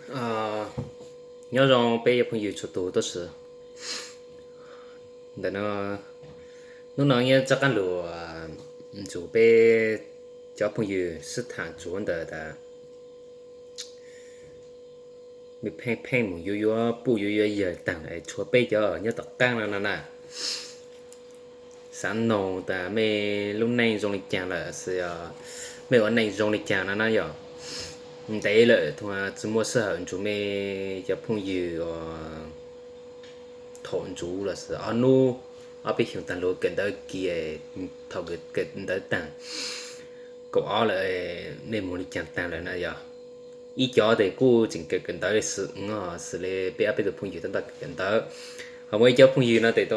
Nyob zoo peb cov phooj ywg txhua tus tuaj si. Ntawm no, hnub no nyob rov qab los nrog peb cov phooj ywg sib tham txog ntawm tas pheej pheej mus yuav yuav puj yuav yuav yawg taag lawm, tshuav peb cov nyob tom qaab no no na. Xav noog tas mej lub neej zoo li caag lawm, mej ua neej zoo li caag no na yog. Ntev lawm tsis muaj sij hawm nrug mej cov phooj ywg ua thaum nrug los sis ob nub, ob peb xyoos taag lug kawm ntawv kis, thaum kawm ntawv taag kaum ob lawm, mej moog li caag taag lawm na yog. Ib cov tes kuj tseem kawm kawm ntawv xwb, xws le peb ob peb tug phooj ywg tab tom kawm ntawv. Ho muaj ib cov phooj ywg no tes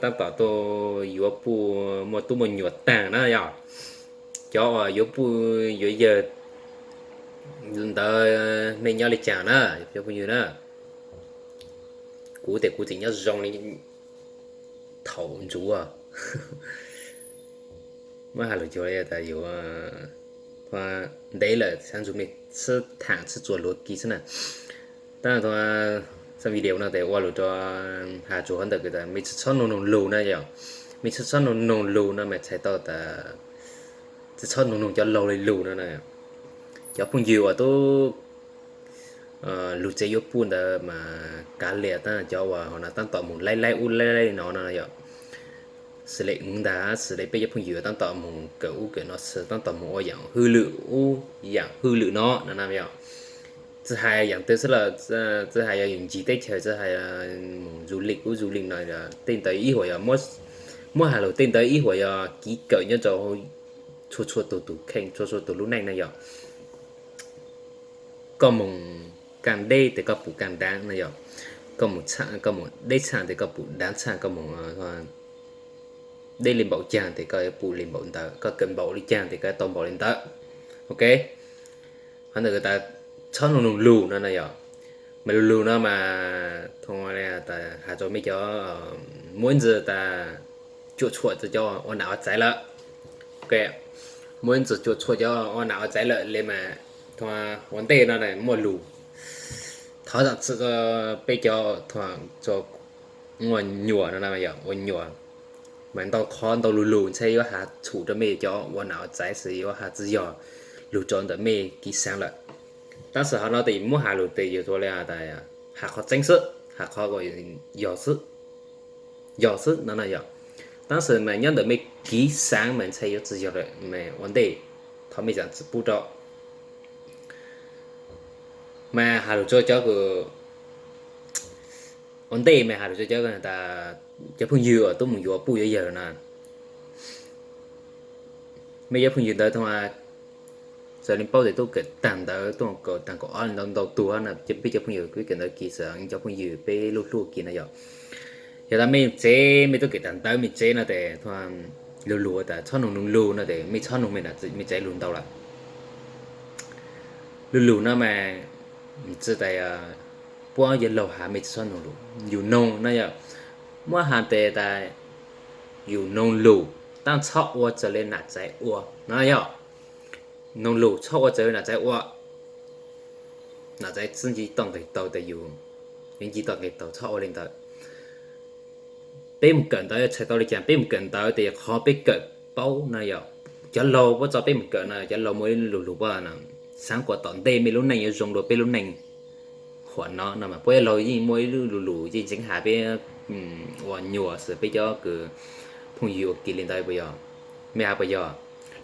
tab tom tuaj yuav puj muaj tub muaj nyuam taag na yog. Cov uas yuav puj yuav yawg ntawd mej nyob li caag na cov phooj ywg na. Kuv tes kuv tseem nyob zoo li thaum nrug, muab has lug cuag tas yuav ntev lawm xav nrug mej sib tham sib txuas luav kis xwb na. Tab sis txoj video no tes ua lug rua has tsuas qhov ntawm kws tas mej tsi txhob noog noog lug na yog. Mej tsi txhob noog noog lug no mas txhais tau tas tsi txhob noog noog cov laug li lug no na. Cov phooj ywg uas tub lug tsev yuav puj ntawd mas kav liam, tab cov uas hauv no tab tom mus laib laib ub laib laib no no yog, xws le wv ntag, xws le peb cov phooj ywg tab tom mus kawm ub kawm no xwb, tab tom mus ua yaam hwj lwm ub yaam hwj lwm no no na yog. Tsi has yaam twg xwb los tsi has yog yus ncig teb chaws, tsi has mus du lịch ub du lịch no, tej ntawd ib huam yog, muab has lug tej ntawd ib huam yog kev kawm nyob rau txhua txhua tug tus kheej, txhua txhua tug lub neej na yog. Koj mus kaj deb tes koj pum kaj daav no yog, koj mus deb txhaaj tes koj pum daav txhaaj, koj mus deb li npaum caag tes koj yuav pum li npaum ntawd, koj kawm npaum li caag tes koj tau npaum li ntawd. Ok, qhov ntawd tas txhob noog noog lug no no yog. Mas lug lug no mas thov has rua mej cov, muaj ib ntsis tas cuam tshuam rua cov ua nam ua txaiv lawm. Muaj ib ntsis cuam tshuam cov ua nam ua txaiv lawm le mas ua ntej no muaj lug, thov zaam txim rua peb cov ua nyuam no, ua nyuam mas ntau qhov ntau lug lug ntshe yuav has txhum rua mej cov ua nam ua txaiv xwb, yuav has tsi yog lug rua ntawm mej kev xaav lawm. Tab sis hov no tes muab has lug tes yog ua le has qhov tseeb xwb, has qhov yog xwb, yog xwb no no yog. Tab sis mas nyob ntawm mej kev xaav mas ntshe yuav tsi yog lawm mas ua ntej thov mej zaam txim pub rua. Mas has lug rua cov kws, ua ntej mas has lug rua cov tas cov phooj ywg uas tub mus yuav puj yuav yawg na. Mej cov phooj ywg ntawd thaum, txawm li paub tes tub kawm taag ntawv, tub kawm taag kaum ob li ntau ntau tug na, peb cov phooj ywg kawm ntawv kis xwb, cov phooj ywg peb lub hlub kis na yog. Yog tas mej tsev mej tub kawm taag ntawv mej tsev no tes lug lug tas txhob noog noog lug no tes mej txhob noog mej tsev lug ntau lawm. Lug lug no mas tsi tas puab yuav laug has mej tsi txhob noog lug, yus noog no yog, muab has tes tas yus noog lug, tab txhob ua raws le nam txaiv ua no yog. Noog lug txhob ua raws le nam txaiv ua. Nam txaiv txib nce toj nqeg taug tes yus yuav nce toj nqeg taug, txhob ua li ntawd. Peb mus kawm ntawv txhais tau li cas, peb mus kawm ntawv tes yog qhov peb kawm paub no yog. Cov laug puab tso peb mus kawm no, cov laug muaj ib lug lug puab xaav kuas tom ntej mej lub neej yuav zoo dua peb lub neej huam no no mas puab cov laug yeej muaj ib lub lug lug yeej tseev has peb ua nyuam xwb, peb cov kws phooj ywg ua ke li ntawd puas yog? Mej has puas yog?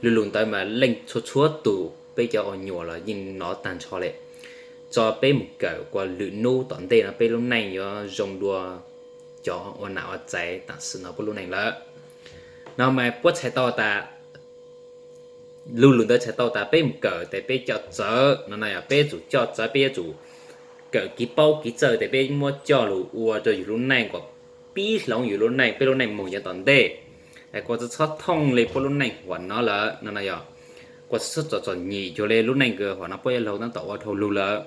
Lug lug ntawd mas leej txhua txhua tus peb cov ua nyuam los yeej nov taag nrho le. Tso peb mus kawm kuas lwm nub tom ntej no peb lub neej yuav zoo dua cov ua nam ua txaiv tam sim no puab lub neej lawm. No mas puab txhais tau tas, lug lug ntawd txhais tau tas peb mus kawm tes peb coj txawv no no yog, peb yuav tsum coj txawv, peb yuav tsum kawm kev paub kev txawj tes peb muab coj lug ua rua yus lub neej kuas pib hloov yus lub neej, peb lub neej moog yav tom ntej. Es kuas tsi txhob thooj li puab lub neej huam no lawm no no yog. Kuas tsi txhob txom txom nyem cuag li lub neej kws huam no puab cov laug tab tom ua dhau lug lawm.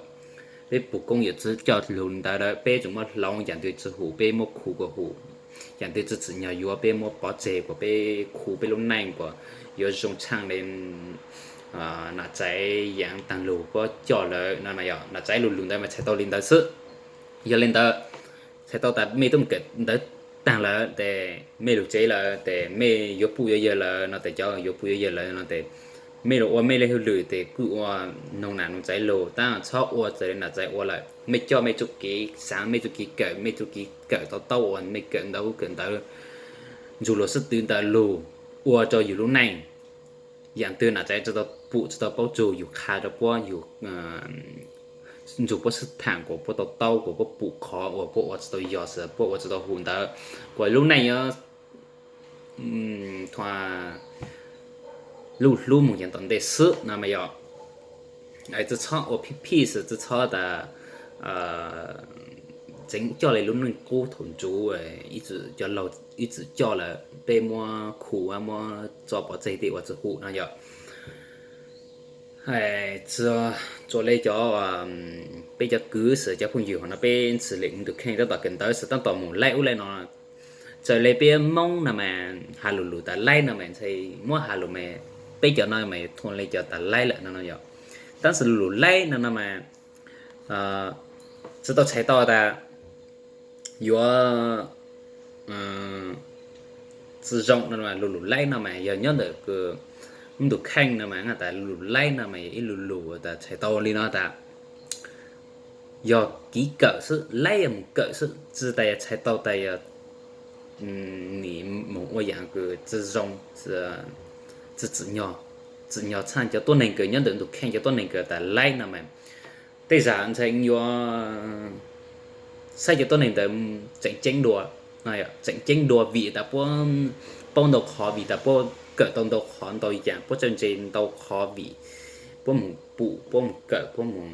Peb puj koob yawm txwv coj lug ntawd lawm, peb yuav tsum muab hloov, yaam twg tsi hum peb muab khu kuas hum, yaam twg tsi tsim nyog yuav peb muab pov tseg kuas peb khu peb lub neej kuas yuav zoo tshaaj le nam txaiv yaav taag lug puab coj lawm no mas yog nam txaiv lug lug ntawd mas txhais tau li ntawd xwb. Yog li ntawd, txhais tau tas mej tub mus kawm ntawv taag lawm tes mej lug tsev lawm tes mej yuav puj yuav yawg lawm no tes cov yuav puj yuav yawg lawm no tes mej lug ua mej le hauj lwm tes kuj ua noog nam noog txaiv lug, tab txhob ua txawm le nam txaiv ua lawm. Mej coj mej txuj kev xaav, mej txuj kev kawm, mej txuj kev kawm tau taub uas mej kawm ntawv kawm ntawv ntsug luag xwb twv ntawd lug ua rau yug lub neej. Yaam twg nam txaiv tsi tau pum tsi tau paub tsug yug qha rau puab, yug ntsug puab xwb thaam kuas puab tau taub kuas puab pum qhov uas puab ua tsi tau yog xwb puab ua tsi tau hum ntawd, kuas lub neej yuav luj hlub moog yaam tom ntej xwb no mas yog. Tsi txhob ua phij phij xwb, tsi txhob tas tseev coj le lub neej qub thaum ntsuv, ib txwm coj lawm peb muab khu muab tso pov tseg tej uas tsi hum no yog. Tsuas le cov peb cov kwv xwb cov phooj ywg hov no peb ntxhw le tus kheej tab tom kawm ntawv xwb tab tom mus laib ub laib no. Txawm le peb Moob no mas has lus lus tas laib no mas ntshai muab has lus mas peb cov no mas thua le cov tas laib lawm no no yog. Tab sis lus lus laib no no mas tsi tau txhais tau tas yuav tsi zoo no, lus lus laib no mas yog nyob ntawm kws tus kheej no mas tas lus lus laib no mas yog ib lus lus tas txhais tau li no tas yog kev kawm xwb, laib yog mus kawm xwb, tsi tas yog txhais tau tas yog nim moog ua yaam kws tsi zoo, tsi txwm nyog, txwm nyog txhaj cov tuab neeg kws nyob ntawm tus kheej cov tuab neeg kws tas laib no mas tej zag ntshai yuav saib cov tuab neeg ntawd tseem ceeb dua, tseem ceeb dua vim tas puab paub ntau qhov, vim tas puab kawm tau ntau qhov ntau yaam, puab txawj ntse ntau qhov vim puab mus pum, puab mus kawm, puab mus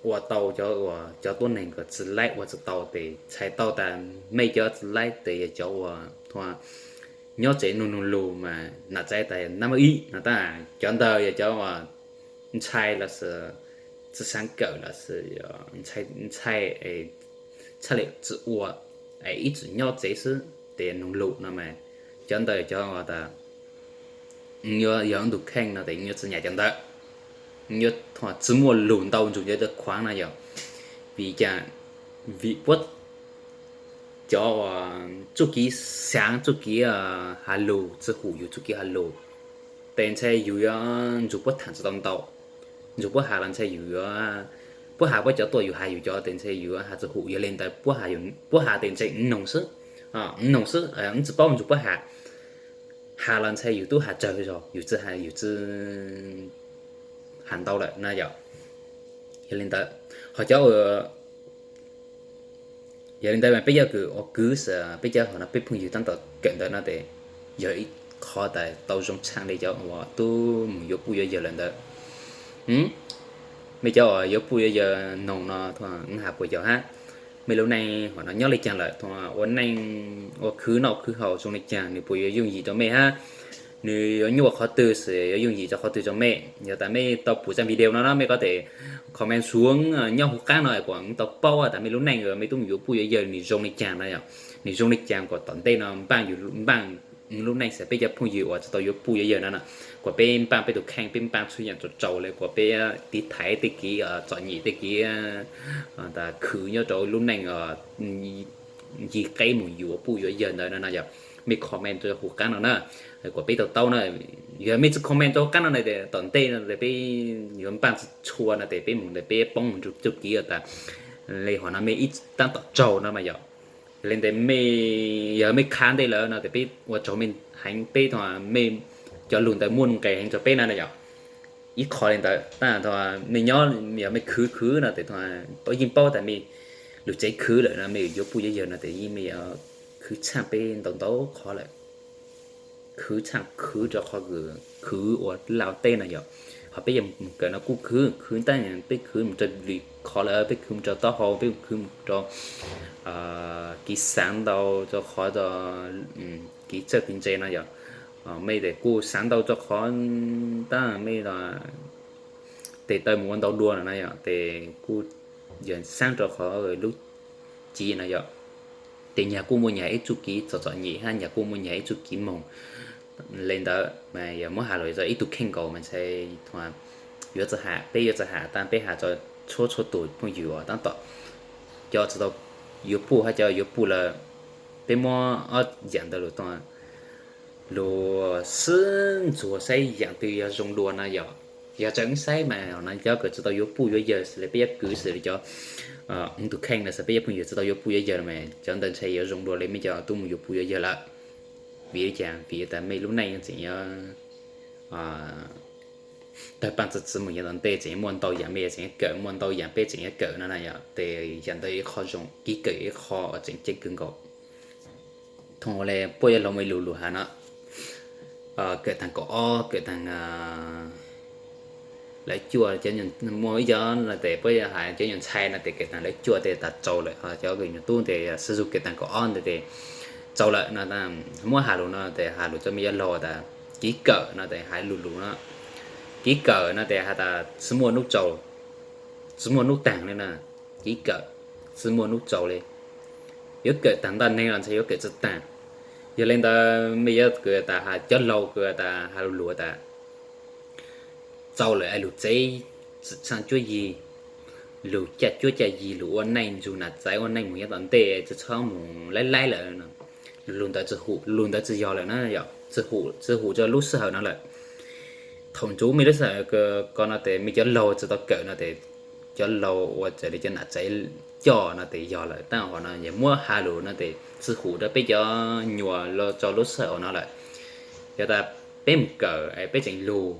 ua tau cov, cov tuab neeg kws tsi laib ua tsi tau tes txhais tau tas mej cov tsi laib tes yog cov uas nyob tsev nug nug lug mas nam txaiv tas nab muaj ib no tab cov ntawd yog cov uas ntshai los sis tsi xaav kawm los sis ntshai, txhaj le tsi ua, es ib txwm nyob tsev xwb tes nug lug no mas cov ntawd cov tas yog tus kheej no tes yuav tsi nyam cov ntawd, yuav tsi muaj lug ntau ntsug cov khuaav no yog. Vim cas? Vim puab cov txuj kev xaav, txuj kev has lug tsi hum yug txuj kev has lug, tes ntshai yug yuav ntsug puab thaam tsi tau ntau, ntsug puab has los ntshai yug yuav, puab has puab cov tuaj yug has yug cov tes ntshai yug yuav has tsi hum. Yog le ntawd puab has tes ntshai noog xwb, noog xwb, tsi paub ntsug puab has, has los ntshai yug tub has tsawg zog, yug tsi has, yug tsi has ntau lawm no yog. Yog li ntawd, ho cov yog li ntawd mas peb cov kws ua kwv xwb, peb cov hov no peb phooj ywg tab tom kawm ntawv no tes yog ib qhov tas tau zoo tshaj le cov uas tub mus yuav puj yuav yawg lawm ntawd. Mej cov uas yuav puj yuav yawg noog no, has puas yog hab, mej lub neej hov no nyob le caag lawm, ua neej ua khwv noj khwv haus zoo le caag, nws puas yuav yooj yim rau mej hab, nws yuav nyuaj qhov twg xwb yuav yooj yim rau qhov twg rau mej. Yog tas mej tau pum zaj video no na mej kuj tes comment suav nyob huv qaab no kuas tau paub tas mej lub neej mej tub mus yuav puj yuav yawg nws zoo le caag no yog. Nws zoo le caag kuas tom ntej no npaaj yug npaaj lub neej xwb, peb cov phooj ywg uas tsi tau yuav puj yuav yawg no no, kuas peb npaaj peb tus kheej, peb npaaj txhua yaam tsaus tsaus le kuas peb tiv thaiv tej kev txom nyem tej kev khwv nyob rau lub neej ncig qeb mus yuav puj yuav yawg ntawd no no yog. Mej comment rau huv qaab no na, kuas peb tau taub na. Yog mej tsi comment rau huv qaab no na tes tom ntej no peb yuav npaaj txhua no tes peb mus ntawd peb poob mus rau txuj kev tas le hov no mej ib tab tom tsaug no mas yog. Yog le ntawd mej, yog mej khav ntej lawm no tes peb ua tsaug mej heev, peb tau mej cov lug ntawd muaj nuj nqes heev rau peb na no yog. Ib qho le ntawd tab mej nyob yog mej khwv khwv no tes yeej paub tas mej lug tsev khwv lawm no mej yuav puj yuav yawg no tes yeej mej yuav khwv tshaj peb ntau ntau qhov lawm. Khwv tshaj khwv rau qhov khwv ua laj teb no yog. Ho peb yog mus kawm no kuj khwv, khwv tab peb khwv mus rau lwm qhov lawm, peb khwv mus rau taub hau, peb khwv mus rau kev xaav ntau rau qhov kev txawj kev ntse no yog. Mej tes kuj xaav ntau rau qhov tab mej tes taw mus ua ntau dua no na yog, tes kuj yog xaav rau qhov lub civ no yog. Tes nyag kuj muaj nyag ib txuj kev txom txom nyem hab nyag kuj muaj nyag ib txuj kev moog. le ntawd mas yog muab has lus rau ib tug kheej nkaus mas ntshai yuav txawj has, peb yuav txawj has tas peb has rau txhua txhua tus phooj ywg uas tab tom cov tsis tau yuav puj hab cov yuav puj lawm. Peb muab ob yam ntawd lus, lus sib ntxuas saib yam twg yog zoo dua no yom. Yog tseem saib mas no cov kws tsis tau yuav puj yuav yawg xws li peb cov kwv xws li cov tus kheej no xws peb cov phooj ywg tsis tau yuav puj yuav yawg no mas cov ntawd ntshai yuav zoo dua li mej cov tub mus yuav puj yuav yawg lawm. Vim li cas? Vim tas mej lub neej tseem yuav tawg paaj txwv txwv mus yav tom ntej, tseem yuav muaj ntau yam mej tseem yuav kawm, muaj ntau yam peb tseem yuav kawm no na yom. Tes yam ntawd ib qho zoo, kev kawm ib qho uas tseem ceeb kawg nkaus. Thooj le puab yuav laug muaj ib lus lus has no, kawm taag kaum ob, kawm taag lawv cuaj, muaj ib cov no tes puab yuav has cov nyuas ntxhais no tes kawm taag lawv cuaj tes tas txaus lawm, cov kws nyuas tub tes sib zug kawm taag kaum ob ntawd tes txaus lawm no. Muab has lus no tes has lus rau mej cov laug tas kev kawm no tes hais lus lus no, kev kawm no tes has tas tsi muaj nub tsaus, tsi muaj nub taag li na. Kev kawm tsi muaj nub tsaus li, yuav kawm taag ntaj neeg los ntshai yuav kawm tsi taag. Yog le ntawd mej yuav kws tas has cov laug kws tas has lus lus tas txaus lawm es lug tsev txhaj cuab yig, lug caj cuab caj yig, lug ua neej nrug nam txaiv ua neej mus yav tom ntej, tsi txhob mus laib laib lawm no. Lug ntawd tsi hum, lug ntawd tsi yog lawm na yom, tsi hum, tsi hum rau lub sij hawm no lawm. Thaum ntsuv mej lub sij hawm ko no tes mej cov laug tsi tau kawm no tes cov laug ua raws li cov nam txaiv coj no tes yog lawm, tab hom no yog muab has lus no tes tsi hum rau peb cov nyuas los rau lub sij hawm no lawm. Yog tas peb mus kawm es peb tseem lug,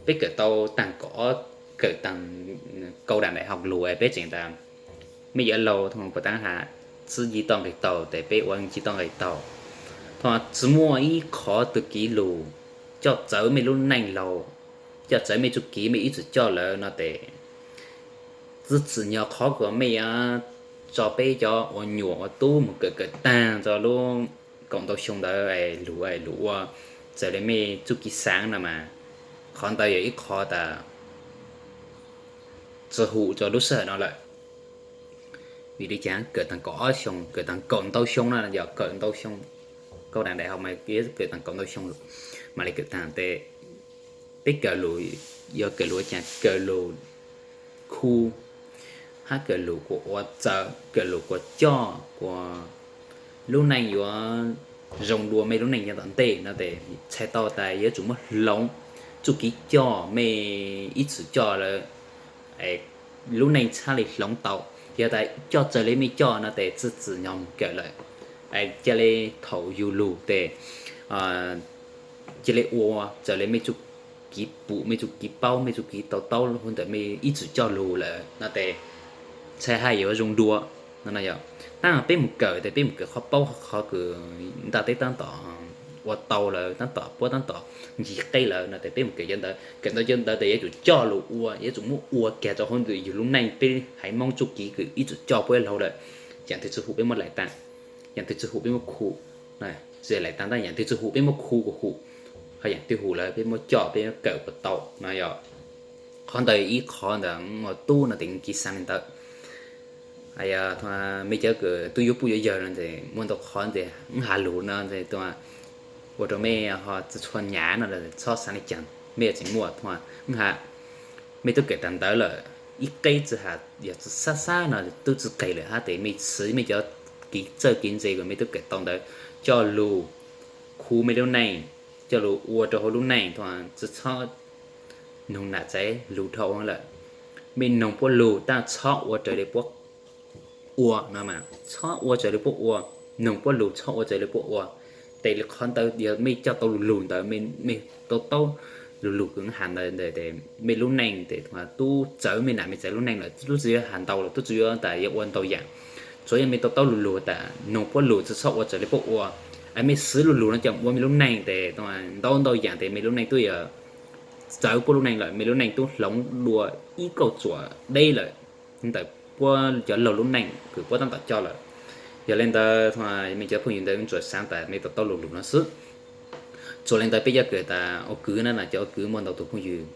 peb kawm tau taag kaum ob, kawm taag kaum daim daim hom lug es peb tseem tas mej cov laug thooj puas taag has tsi nci toj nqis taug tes peb ua nci toj nqis taug. Thooj tsi muaj ib qhov tug kev lug coj txawv mej lub neej laug, coj txawv mej txuj kev mej ib txwm coj lawm no tes tsi tsim nyog qhov kws mej yuav tso peb cov ua nyuam ua tub mus kawm kawm taag rau lub kaum ntau xyoo ntawd lug lug ua raws li mej txuj kev xaav no mas qhov ntawd yog ib qho tas tsi hum rau lub sij hawm no lawm. Vim li cas kawm taag kaum ob xyoo, kawm taag kaum ntau xyoo no yog kawm ntau xyoo, kaum daim daim hom mas kawm taag kaum ntau xyoo lawm mam li kawm taag tes peb kawm lug, yog kawm lug ua cas, kawm lug khu hab kawm lug kuas ua txawv, kawm lug kuas coj kuas lub neej yuav zoo dua mej lub neej yav tom ntej no tes txhais tau tas yuav tsum muab hloov txuj kev coj mej ib txwm coj lawm, lub neej txhaj li hloov tau. Yog tas coj raws li mej coj no tes tsi tsim nyog mus kawm lawm. Ca le thaum yug lug tes ca le ua raws li mej txuj kev pum, mej txuj kev paub, mej txuj kev to taub hauv ntawm mej ib txwm coj lug lawm no tes ntshai haj yuav zoo dua no. Yog tab peb mus kawm tes peb mus kawm qhov paub qhov kws ntaj teb tab tom ua tau lawm, tab tom puab tab tom ncig qeb lawm no tes peb mus kawm cov ntawd, kawm ntawd cov ntawd tes yuav tsum coj lug ua, yuav tsum muab ua kag rau hauv ntawm yug lub neej. Peb haiv Moob txuj kev kws ib txwm coj puab laug lawm, yaam twg tsi hum peb muab laim taag, yaam twg tsi hum peb muab khu, tsi laim taag tab yaam twg tsi hum peb muab khu kuas hum, ho yaam twg hum lawm peb muab coj peb kawm kuas tau no. Yog qhov ntawd ib qhov ntawm ua tub no tes kev xaav li ntawd. Mej cov kws tub yuav puj yuav yawg no tes muaj ntau qhov tes wb has lug no tes ua rau mej ho tsi txhua nyav no txhob xaav li cas, mej tseem muaj thuam wb has. Mej tub kawm tag ntawv lawm, ib qeb tsi has yog tsi xab xab no tub tsi qeg lawm hab tes mej xwv mej cov kev txawj kev ntse kws mej tub kawm tau ntawd coj lug khu mej lub neej, coj lug ua rau hauv lub neej thuam tsi txhob noog nam txaiv lug dhau lawm. Mej noog puab lug tab txhob ua raws li puab ua no mas, txhob ua raws li puab ua, noog puab lug txhob ua raws li puab ua. Tes li qhov ntawd yog mej coj tau lug lug ntawd, mej to taub lug lug kws has ntawd tes mej lub neej tes tub txawv mej nam mej txaiv lub neej lawm, tub tsi yuav has ntau lawm, tub tsi yuav tas yuav ua ntau yaam. Tsuav yog mej to taub lug lug tas noog puab lug tsi txhob ua raws li puab ua, mej xwv lug lug no coj ua mej lub neej tes ntau ntau yaam tes mej lub neej tub yuav txawv puab lub neej lawm, mej lub neej tub hloov dua ib kauj txuam deb lawm ntawm puab cov laug lub neej kws puab tab tom coj lawm. Yog le ntawd mej cov phooj ywg ntawd tsuas xaav tas mej to taub lug lug no xwb. Tsuas le ntawd peb cov kws tas ua kwv na, cov ua kwv muaj ntau tug phooj ywg,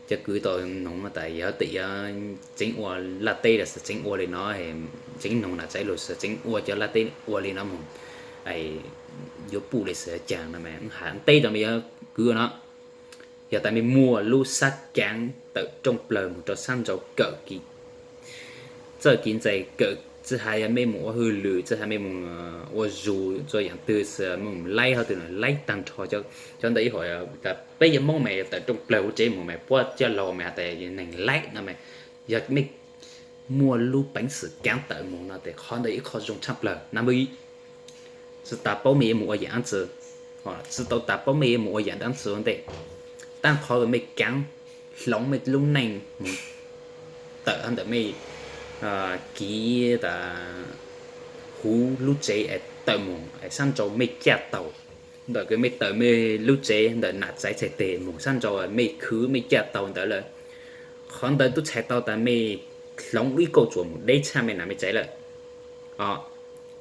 cov kwv tau noog tas yog tes yuav tseev ua laj teb los xav tseev ua li no, tseev noog nam txaiv lug xav tseev ua cov laj teb ua li no mus, yuav pum li xwm caag no mas hais teb rau mej yuav kwv no, yog tas mej muaj lub sab kaav tawm rooj plawg moog rau sab nraud kawm kis txawj kis ntxais kawm, tsi has yog mej moog ua hauj lwm, tsi has mej moog ua zug txug yaam twg xwb, moog laib hov twg laib taag nrho. Cov ntawd ib hom tas peb cov Moob mas tawm rooj plawg huv tsev moog mas puab cov laug mas has tas neeg laib no mas, yog mej muaj lub peev xwm kaav tawm moog no tes qhov ntawd ib qho zoo tshaj plawg na. Tsi tas paub mej yuav moog ua yaam dlaab tsi, tsi tau tas paub mej yuav moog ua yaam dlaab tsi ua ntej, taab qhov mej kaav hloov mej lub neej moog tawm ntawm mej kis tas huv lub tsev es tawm moog es sab nraud mej caj taug, ntawm kws mej tawm mej lub tsev ntawm nam txaiv txhais teg moog sab nraud mej khwv mej caj taug ntawd lawm, qhov ntawd tub txhais tau tas mej hloov ib kauj tsuam moog deb tshaj mej nam mej txaiv lawm.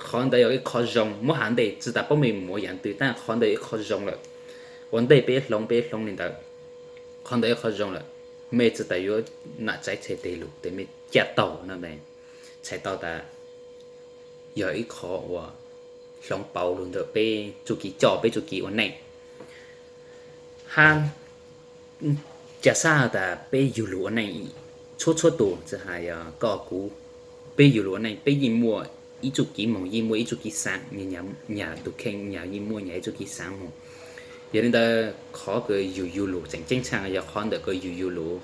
Qhov ntawd yog ib qho zoo, muab has ntej tsi tas paub mej moog ua yaam twg, taab qhov ntawd ib qho zoo lawm. Ua ntej peb hloov peb hloov li ntawd, qhov ntawd ib qho zoo lawm. Mej tsi tas yuav nam txaiv txhais teg lug tes mej caj taug no, txhais tau tas yog ib qho uas hloov pauv lug ntawm peb txuj kis coj peb txuj kis ua neej. Hab ca sab tas peb yug lug ua neej txhua txhua tug, tsi has yog koj kuv, peb yug lug ua neej peb yeej muaj ib txuj kis moog, yeej muaj ib txuj kis xaav, nyag tug kheej nyag yeej muaj nyag ib txuj kis xaav moog. Yog li ntawd qhov kws yug yug lug tseem ceeb tshaj yog qhov ntawm kws yug yug lug,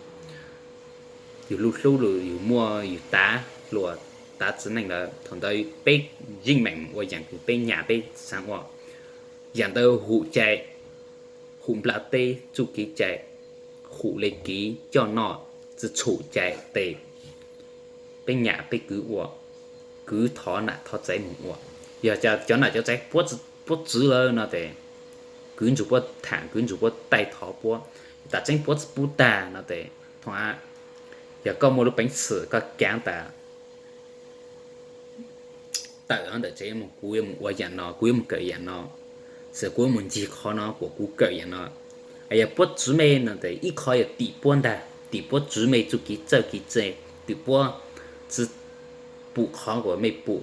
yug lub hlub lug yug muaj yug tav hluas tav txiv neej lawm, thaum ntawd peb yeej meem ua yaam kws peb nyag peb xaav ua. Yaam ntawd hum cai, hum nplaj teb txuj kis cai, hum le kis coj noj, tsi txhum cai tes peb nyam peb kwv ua, kwv thov nam thov txaiv moog ua. Yog cov nam cov txaiv puab txwv lawm no tes kwv ntsug puab tham, kwv ntsug puab taij thov puab, tas tseeb puab tsi pub tag no tes thov, yog koj muaj lub peev xwm koj kaav tas tawm ntawm tsev moog, kuv yuav moog ua yaam no, kuv yuav moog kawm yaam no, xwb kuv yuav moog ncig qhov no kuas kuv kawm yaam no. Yog puab txwv mej no tes ib qho yog tim puab ntag, tim puab txwv mej txuj kis txawj kis txej, tim puab tsi pum qhov kuas mej pum.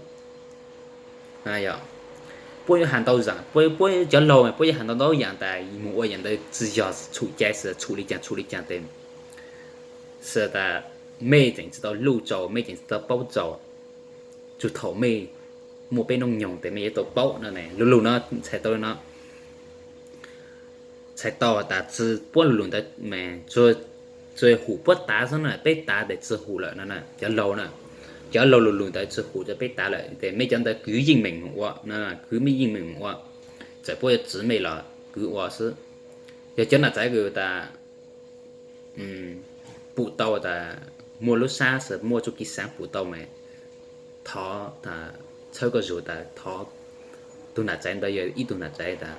Puab yuav has ntau zaam, puab cov laug puab yuav has ntau ntau yaam tas moog ua yaam ntawd tsi yog txhum cai xwb, txhum li caag txhum li caag tes xwb tas mej tseem tsi tau luj txaus, mej tseem tsi tau paub txaus, txug thaum mej muaj peb noob nyoog tes mej yuav tau paub no. Lu lug no txhais tau no, txhais tau tas tsi, puab lu lug ntawd mas tsuas hum puab tav xwb na, peb tav tes tsi hum lawm no. Cov laug na, cov laug lu lug ntawd tsi hum rua peb tav lawm tes mej cov ntawd kwv yeej meem moog ua, kwv mej yeej meem moog ua, txawm puab yuav txwv mej los kwv ua xwb. Yog cov nam txaiv kws tas pum tau tas muaj lub sab xwb muaj txuj kis xaav pum tau mas thov, txhawb koj zug tas thov, tug nam txaiv ntawd yog ib tug nam txaiv tas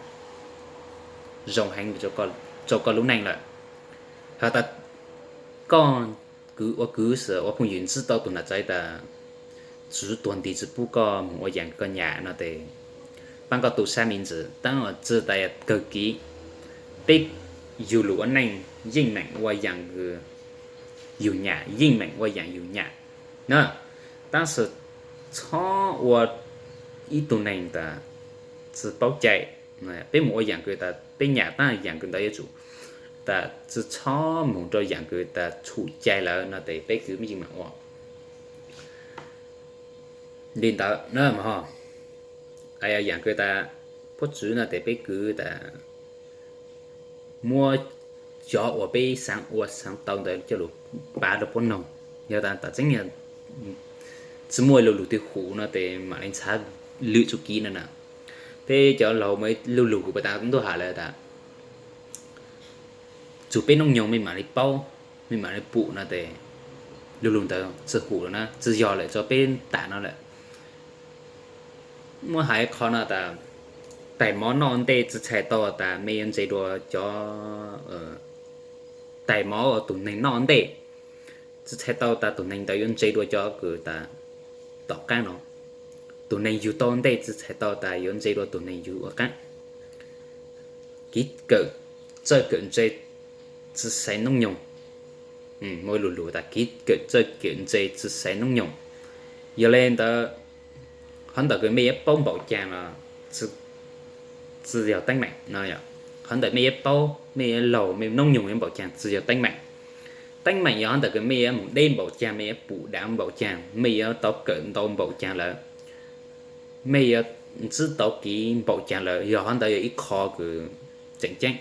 zoo heev rau koj lub neej lawm. Hos tas koj kwv ua kwv xwb ua phooj ywg ntsib tau tug nam txaiv tas txwv tuag nti tsi pub koj moog ua yaam koj nyam no tes paab koj tu sab me ntsis, taab tsi tas kawg kiv peb yug lug ua neej yeej meem ua yaam kws yug nyam, yeej meem ua yaam yug nyam na. Taab sis txhob ua ib tug neeg tas tsi paub cai. Peb moog ua yaam kws tas peb nyam taab yaam kws ntawd yuav tsum tas tsi txhob moog rua yaam kws tas txhum cai lawm no tes peb kwv mej yeej meem ua li ntawd na mog. Yaam kws tas puab txwv no tes peb kwv tas muab cov uas peb xaav ua xaav tau ntawd coj lug pav rua puab noog. Yog tas tas tseeb tsi muaj lu lug twg hum no tes maam le ntxhav lwm txuj kis no na. Peb cov laug muaj lu lug kws puag ta ntuj has lawm tas txug peb noob nyoog mej maam le paub, mej maam le pum no tes lu lug ntawd tsi hum lawm na, tsi yog lawm rua peb tam no lawm. Muab has qhov no tas taig mov noj ntej tsi txhais tau tas mej yuav ntse dua cov, taig mov tug neeg noj ntej tsi txhais tau tas tug neeg ntawd yuav ntse dua cov kws tas tom qaab no. Tug neeg yug tau ntej tsi txhais tau tas yuav ntse dua tug neeg yug ua qaab. Kev kawm txawj kawm ntse tsi xaiv noob nyoog. Muaj lu lug tas kev kawm txawj kawm ntse tsi xaiv noob nyoog. Yog le ntawd, qhov ntawd kws mej yuav paub npaum caag los tsi tsi yog teeb meem no yom. Qhov ntawm mej yuav paub, mej yuav laug, mej noob nyoog yuav npaum caag tsi yog teeb meem. Teeb meem yog qhov ntawm kws mej yuav moog deb npaum caag, mej yuav pum dav npaum caag, mej yuav tau kawm ntau npaum caag lawm, mej yuav ntsib tau kev npaum caag lawm, yog qhov ntawd yog ib qho kws tseem ceeb.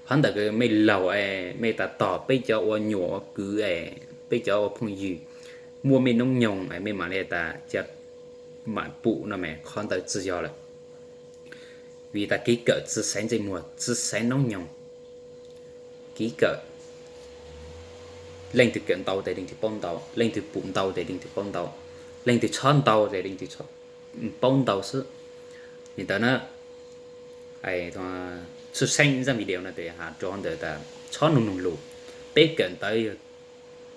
Qhov ntawm kws mej laug es mej tas tog peb cov ua nyuam ua kwv es peb cov ua phooj ywg muaj mej noob nyoog es mej mam li tas ca mam pum no mas qhov ntawd tsi yog lawm. Vim tas kev kawm tsi xaiv ntsej muag, tsi xaiv noob nyoog. Kev kawm, leej twg kawm ntau tes leej twg paub ntau, leej twg pum ntau tes leej twg paub ntau, leej twg txhob ntau tes leej twg paub ntau xwb. Li ntawd na, txhua seej zaj video no tes has rua ntawm tas txhob noog noog lus. Peb kawm ntawv yog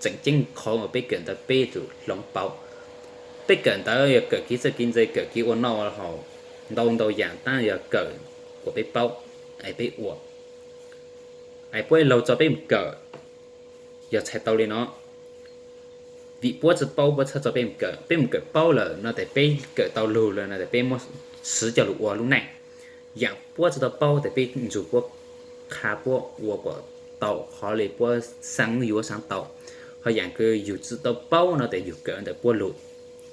tseem ceeb qhov uas peb kawm ntawv peb yuav tsum hloov pauv. Peb kawm ntawv yog kawm kev txawj kev ntse, kawm kev ua noj ua haus, ntau ntau yaam tab yog kawm kuas peb paub es peb ua. Es puab laug tso peb mus kawm, yog txhais tau li no. Vim puab tsi paub puab txhaj tso peb mus kawm. Peb mus kawm paub lawm no tes peb kawm tau lug lawm no tes peb muab siv coj lug ua lub neej. Yaam puab tsi tau paub tes peb nrug puab qha puab ua kuas tau qhov li puab xaav yuav xaav tau. Ho yaam kws yug tsi tau paub no tes yug kawm ntawm puab lug.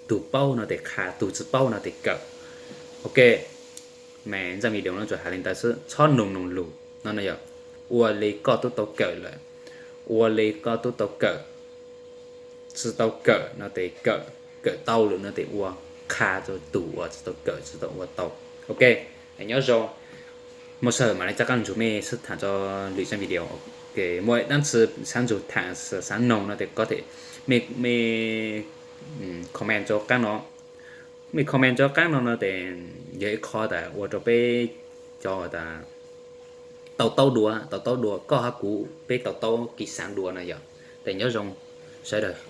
Tug paub no tes qha, tug tsi paub no tes kawm. Ok, mas zaj video no tsuas has li ntawd xwb, txhob noog noog lus no no yog ua li koj tub tau kawm lawm, ua li koj tub tau kawm. Tsi tau kawm no tes kawm, kawm tau lawm no tes ua, qha rua tug uas tsi tau kawm tsi tau ua tau. Ok, nyob zoo, muaj sij hawm mam li rov qab nrug mej sib tham rua lwm zaj video. Ok, muaj dlaab tsi xaav nrug tham xaav noog no tes koj tes mej, mej comment rua qaab no. Mej comment rua qaab no no tes yog ib qho tas ua rua peb cov tas tau taub dua, tau taub dua koj hab kuv peb tau taub kev xaav dua no yog. Tes nyob zoo sawv daws.